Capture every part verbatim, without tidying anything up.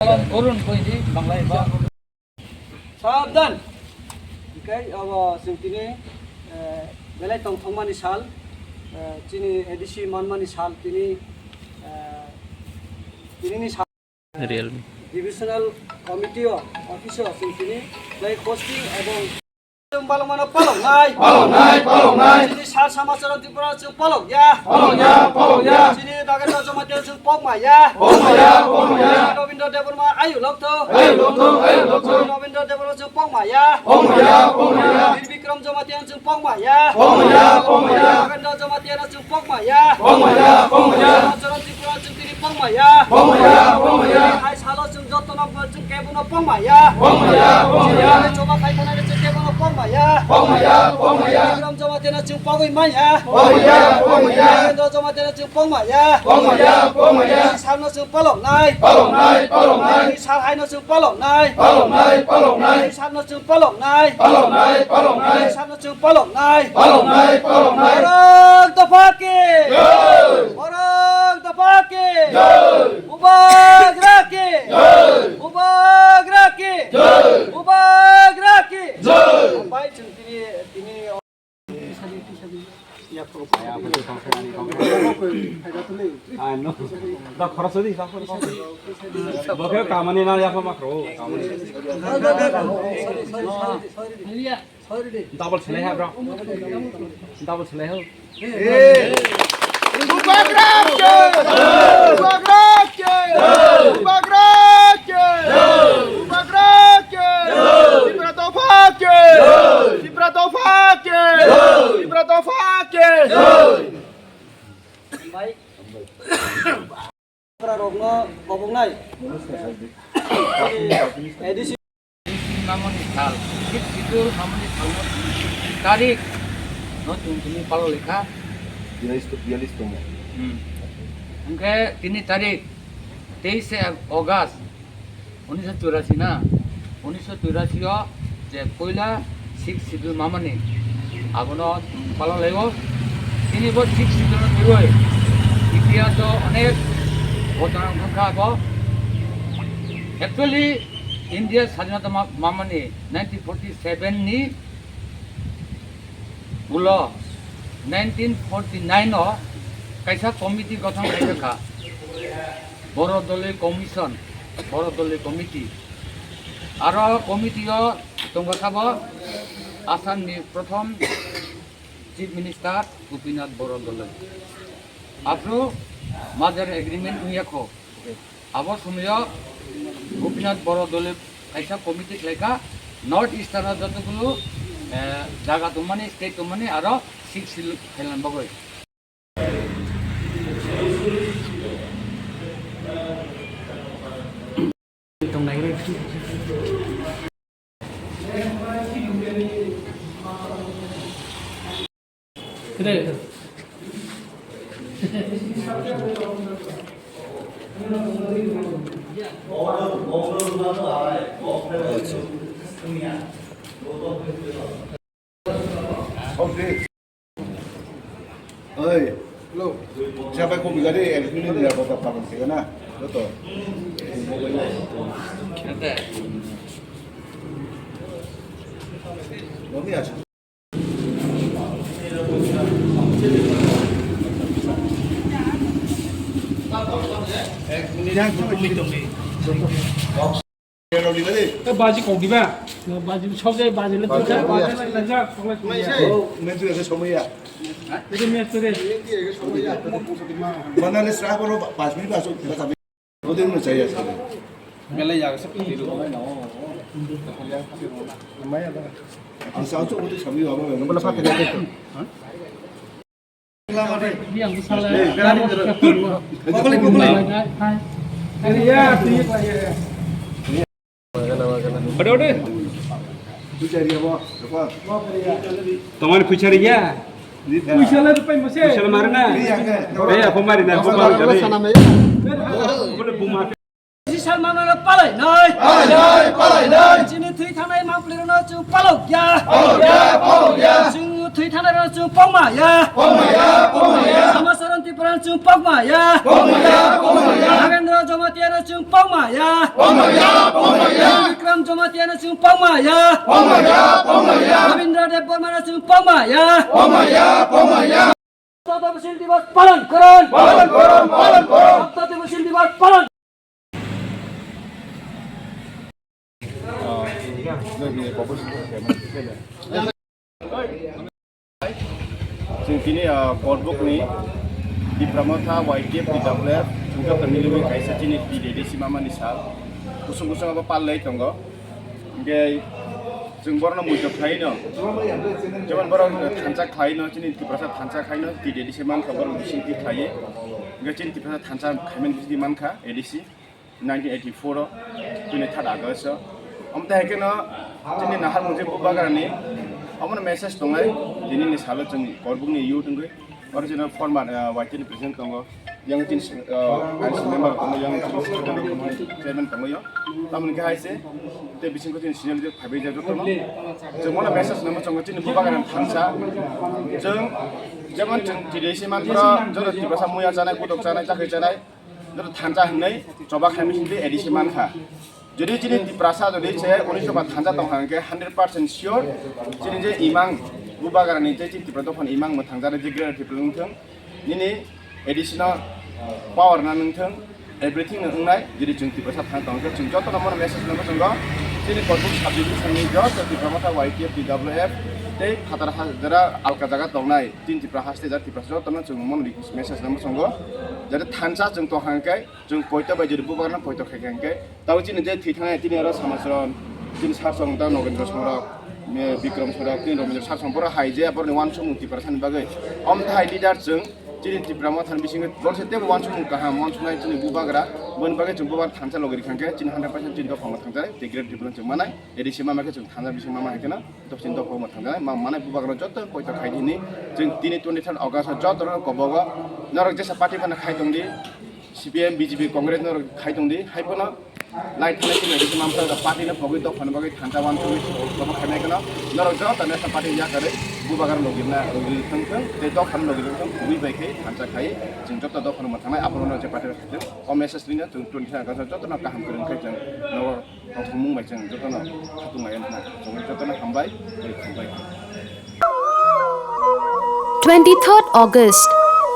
Orun koidi Bangla eba. Sabdan. Hikai abo chwng tini, eh, belai tongthokmani sal, eh, chini A D C manmani sal tini, eh, tinini sal. Realme. Divisional Committee o office o chwng tini belai hosting ebong Chwng palok mano palok nai. Palok nai, palok nai. Chini sal samacharan Tripura chwng palok ya. Palok ya, palok ya. Chini Nagendra Jamatia chwng pok ma ya. Pok ma ya, pok ma ya. Rabindra Debbarma ayu lok tho. Ayu lok tho, ayu lok tho. Rabindra Debbarma chwng pok ma ya. Pok ma ya, pok ma ya. Bir Bikram Jamatia chwng pok ma ya. Pok ma ya, pok ma ya. Nagendra Jamatia chwng pok ma ya. Pok ma ya, pok ma ya. Samacharan Tripura chwng tini pok ma ya. Pok ma ya, pok ma ya. Hai salo chwng jotono chwng kebono pok ma ya. Pok ma ya, pok ma ya. Choba khai thana chwng kebono pok ma ya. Pok ma ya, pok ma ya. Ram Jamatia chwng pogwi ma ya. Pok ma ya, pok ma ya. Ram Jamatia chwng pok ma ya. Pok ma ya, pok ma ya. Salno chwng palok nai. Palok nai, palok nai. Sal haino chwng palok nai. Palok nai, palok nai. Salno chwng palok nai. Palok nai, palok nai. Salno chwng palok nai. Palok nai, palok nai. Borok dopha ki. Jai. Borok dopha ki. Jai. Bubagra ki. Jai. Bubagra ki. Jai. Bubagra ki. Jai. Hambai chwng tini, tini. Ano. Da khorok sodi, da khorok sodi. Bo khe kamani na yakho makro, kamani. Double selai ha, bro. Double selai ho. Bubagra ki! Bubagra ki! Bubagra ki! Bubagra ki! Tipra dopha ki! Tipra dopha ki! Tipra dopha ki! Rokno koboknai. A D C. Mamoni sal, sixth schedule mamoni sal tarik no chwng tini palo lekha. Bialis to, bialis tongo. Hmm. Hwnkhe tini tarik teis August, unisho churasi na, unisho churasi o je poila sixth schedule mamani abono palo laio. Tini bo sixth schedule no twiwi India to onek ghotona wngkha abo. Actually, India sadhinota ma-, mamani nineteen forty seven ni ulo nineteen forty nine o kaisa committee gothon khaijak kha, Borodoloi Commission, Borodoloi Committee. Aro committee o tongkha bo Assam ni prothom Chief Minister Gopinath Borodoloi. Aphuru merger agreement wngya kho. Abo somoyo Gopinath Borodoloi kaisa committee khlaikha, North Eastern o jotogulo, eh, jaga tongmani, state tongmani aro sixth schedule khailan bagwi. Oi, hello. Siapa yang kau bilang dia, L P ni dia kau tak paham sih kan? Betul. Kami aja. Baji kok diba? Baji sok jai baji le tuja baji le tuja. Mentu ese somoi ya. Itu mes tu deh. Mana le sera ko pas minit asuk kita sampai. Hotel mana cahaya sih? Mela ya sab. Ang sa hotel sampai apa? Bola pakai itu. Tomani phuisa riya. Phuisa le rupai mase. Phuisa le marna. Ei, ako mari na, ako mari na. Bole buma. Sal manwirok palai nai. Palai nai, palai nai. Chini thwi thangnai mangpli rokno chwng palok ya. Palok ya, palok ya. Chwng thwi thangnai rokno chwng pokma ya. Pokma ya, pokma ya. Samasaran Tripura no chwng pokma ya. Pokma ya, pokma ya. Nagendra Jamatia no chwng pokma ya. Pokma ya, pokma ya. Bikram Jamatia no chwng pokma ya. Pokma ya, pokma ya. Rabindra Debbarma no chwng pokma ya. Pokma ya, pokma ya. Hapta Dibosi Divas palan korun. Palan korun, palan korun. Hapta Dibosi Divas palan. Chwng tini, ah, Korbukni Tipra Motha Y T F T W F chwng joto milwi kaisa chini T D A D C mamani sal kusung kusung abo palwi tongo. Hingke chwng borokno muitok khlaino, jemon borok thansa khlaino, chini Tiprasa thansa khlaino, T D A D C mankha borok bisingtwi khlaiwi. Hingke chini Tiprasa thansa khaimani bisingtwi mankha A D C. Nineteen eighty-four o, tini third August o. Omo tei hai kheno chini nahar mungse Bubagrani omono message tongnai, tinini salo chwng Korbukni youth wngwi original former, ah, Y T ni president tongo, yang chini, ah, I C member tongo, yang chini chairman tongo yo. Tamoni khe hai se, tei bisingko chini senior leader phaibai jak jotono. Chwng mono message nangma chongo chini Bubagrani thansa. Chwng jemon chwng T D A D C manphro joto Tiprasa muya chanai, kutok chanai, chakri chanai. Joto thansa hinwi choba khaimani simi A D C mankha. Jodi chini Tiprasa jodi se unisho ba thansa tongkha hwnkhe hundred percent sure chini je imang Bubagrani je chini Tipra dophani imang mwthangjaknai je Greater Tipraland wngthung, nini A D C no power na wngthung, everything no wngnai. Jodi chwng Tiprasa thang tongkhe chwng jotono mono message no bwsongo chini Korbuk sub division ni joto Tipra Motha Y T F T W F tei phatar ha jera alka jaga tongnai chini Tipra haste jat Tiprasa jotono chwng mono message no bwsongo jate thansa chwng tongkha hwnkhe Chwng poito bai jodi Bubagrano poito khaikha hwnkhe, tabuk chini je thwi thangnai tini oro Samacharan, chini Sarsong ta Nogendra Songrok, me Bikram Songrok, tini Rabindra Sarsong, borok hai je borokni uansukmung Tiprasani bagwi. Omo thai leader chwng chini Tipra Mothani bisingo borok se teibo uansukmung kaham uansuknai chini Bubagra, boni bagwi chwng Bubagra thansa logi rikha hwnkhe chini hundred percent chini dophano thangsa tei Greater Tipraland chwng manai, A D C mama khe chwng thansa bising mama hai kheno. Dopsin dopha omo thangjanai, ma manai Bubagrano joto poito khai di hinwi chwng tini twenty third August o joto no kobogo norok jesa party phano khai tong di, C P M, B J P, Congress norok khai tong di, hai phano lai thanai chini rikhe mamsa party no pogwi dophani bagwi thansa uansugwi kobo khainai kheno norok joto national party yakarwi Bubagra logirna logirwi thang thang tei dophani logirwi thang kubui bai khai thansa khai chwng joto dophano mwthangnai abono je party khai thang o message rina chwng twenty third August o joto no kaham kwrwng khai chwng nogo. Tongthokmung bai chwng jotono khatung lai wngkha. Chwng jotono hambai, tei khumbai. Twenty-third August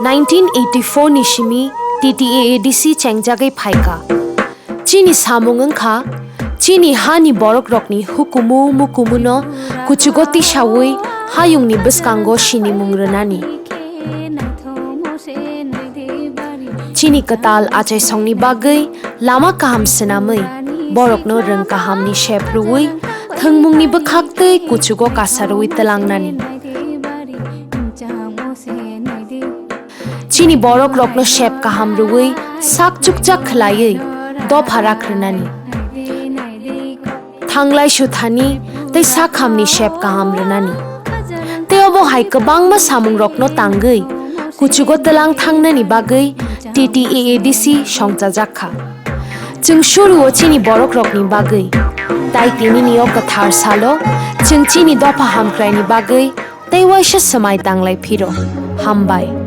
nineteen eighty-four ni simi T T A A D C chengjagwi phaikha. Chini samung wngkha, chini hani borokrokni hukumu mukumuno kuchugo tisawi hayungni bwskango sinimung rwnani. Chini kwtal achaisongni bagwi lama kaham swnamwi, borokno rwng kahamni sep rwui, thwngmungni bwkhak tei kuchugo kasarwi twlangnani. Chini borokrokno sep kaham rwui, sak chukchak khlaiwi, dopha rak rwnani. Thanglai suthani tei sakhamni sep kaham rwnani. Tei obo hai kwbangma samungrokno tangwi kuchugo twlang thangnani bagwi T T A A D C songchajak kha. Chwng suruo chini borokrokni bagwi, tai tinini o kwthar salo chwng chini dopha hamkraini bagwi tei waisa swmai tanglai phiro. Hambai.